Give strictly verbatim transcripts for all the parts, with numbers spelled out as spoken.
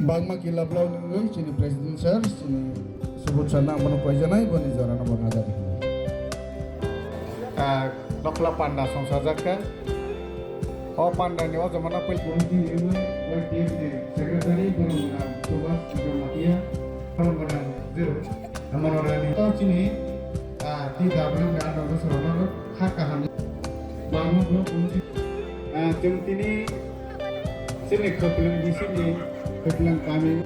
Bangma kila block ni wngwi chini president sir, chini Subud sir no abono koijanai, boni jora no bo najari hinwi. Ah, nokla panda songsa jakka. O panda ni o joma no pui. Committee ni wngwi Y T F ni secretary borok mwnam Subhas Jamatia, borok mwnam zero. Amano rani to chini, ah, T W ni ano bosoro no kha kaham. Bangma block committee. Ah, chwng tini chini khoplang bisini khoplang kami.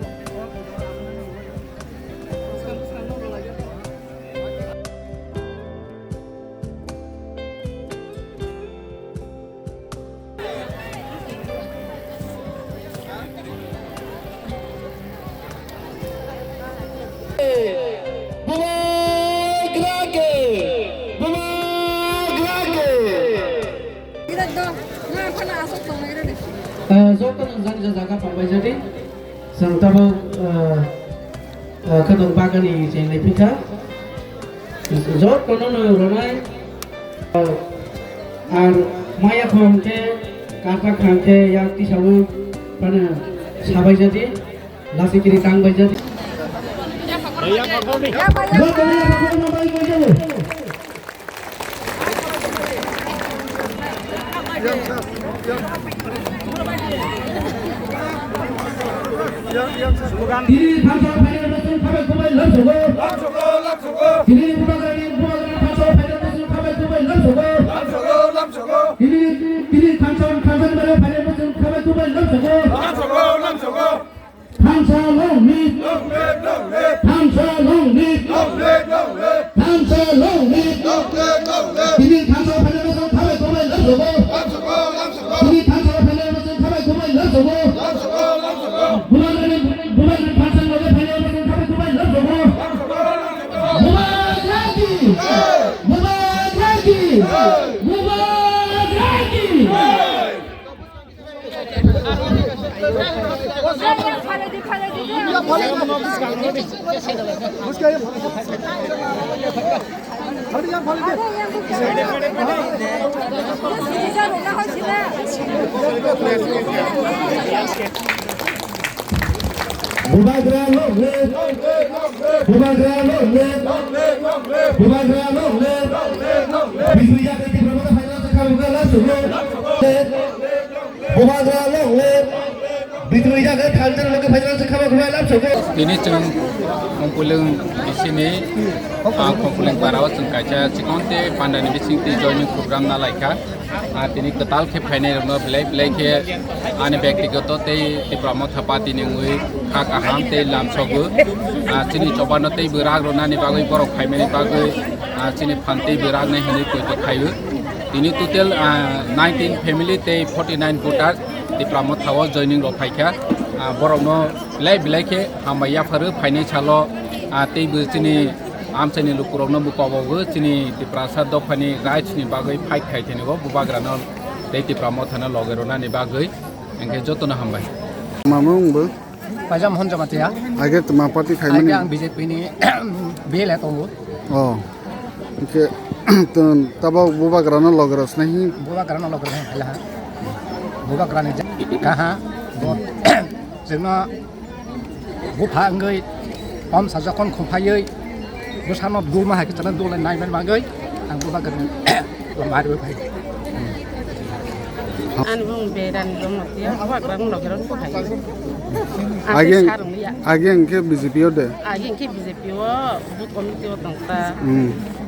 Bubagra ke! Bubagra ke! Eh, joto no jang ja jaga pambai jadi. Chwng tabuk, ah, ah, khwtwng bagani chwng naipikha. Jotono no rwnai, ah, ar maya khom khe, kata kham khe, yak tisaui phano sabai jadi, lasi kiri tang bai jadi. Jotono yak khom no bai bai jadi. Tini thansa phainai bosong khabai kubai lamsogo. Tini bubagrani bubagrani thansa phainai bosong khabai kubai lamsogo. Tini, tini thansa, thansa ni bare phainai bosong khabai kubai lamsogo. Thansa long live. Long live, long live. Thansa long live. Long live, long live. Thansa long live. Long live, long live. Tini thansa phainai bosong khabai kubai lamsogo. Lamsogo, lamsogo. Tini thansa phainai bosong khabai kubai lamsogo. Lamsogo, lamsogo. Bubagrani, bubagrani thansa loge phainai bosong khabai kubai lamsogo. Lamsogo, lamsogo. Bubagraki. Hey. Bubagraki. Hey. Bubagraki. Hey. Bubagra long live! Bubagra long live! Bubagra long live! Bigwi yakni Tipra Motha phainai se khabuka lamsogo. Bubagra long live! Bigwi yakni thansa loge phainai se khabuka lamsogo. Tini chwng Khongpulwng bisini, ah, Khongpulwng parao chwng kaisa chikonte pandani bisingtwi joining program nalaikha. Ah, tini kwtal khe phainai rokno belai belai khe ani byaktigoto tei Tipra Motha Party ni wngwi kha kaham tei lamsogo. Ah, chini chobano tei bwrag rwnani bagwi borok phaimani bagwi, ah, chini phan tei bwrag nai hinwi poito khaio. Tini total, ah, nineteen family tei forty nine voter Tipra Motha o joining rok phaikha. Ah, borokno belai belai khe hambai yapharo phainai salo, ah, tei bo chini amchaini lukurokno bo kobogo chini Tiprasa dophani rights ni bagwi fight khai thani bo Bubagrano tei Tipra Mothano loge rwnani bagwi, hwnkhe jotono hambai. Mamung bo? Paijam Hon Jamatia. Age tma party khaimani? Age ang B J P ni B L A tongo. Oh. Hwnkhe tabok Bubagrano loge rw swnai hi? Bubagrano loge rw swnai ha. Bubagrani ja-, kaha. Bo-, chwngno Bupha wngwi, om sa jokhon khum phaiwi, bwsano dulma hai khe chana dulai nai mani bagwi, ang bo bagwi lama rwi phai. Ani bung berani bung mati, ang bo akrang logero phai. Age, age ang khe B J P o de. Age ang khe B J P o, booth committee o tongkha. Hmm.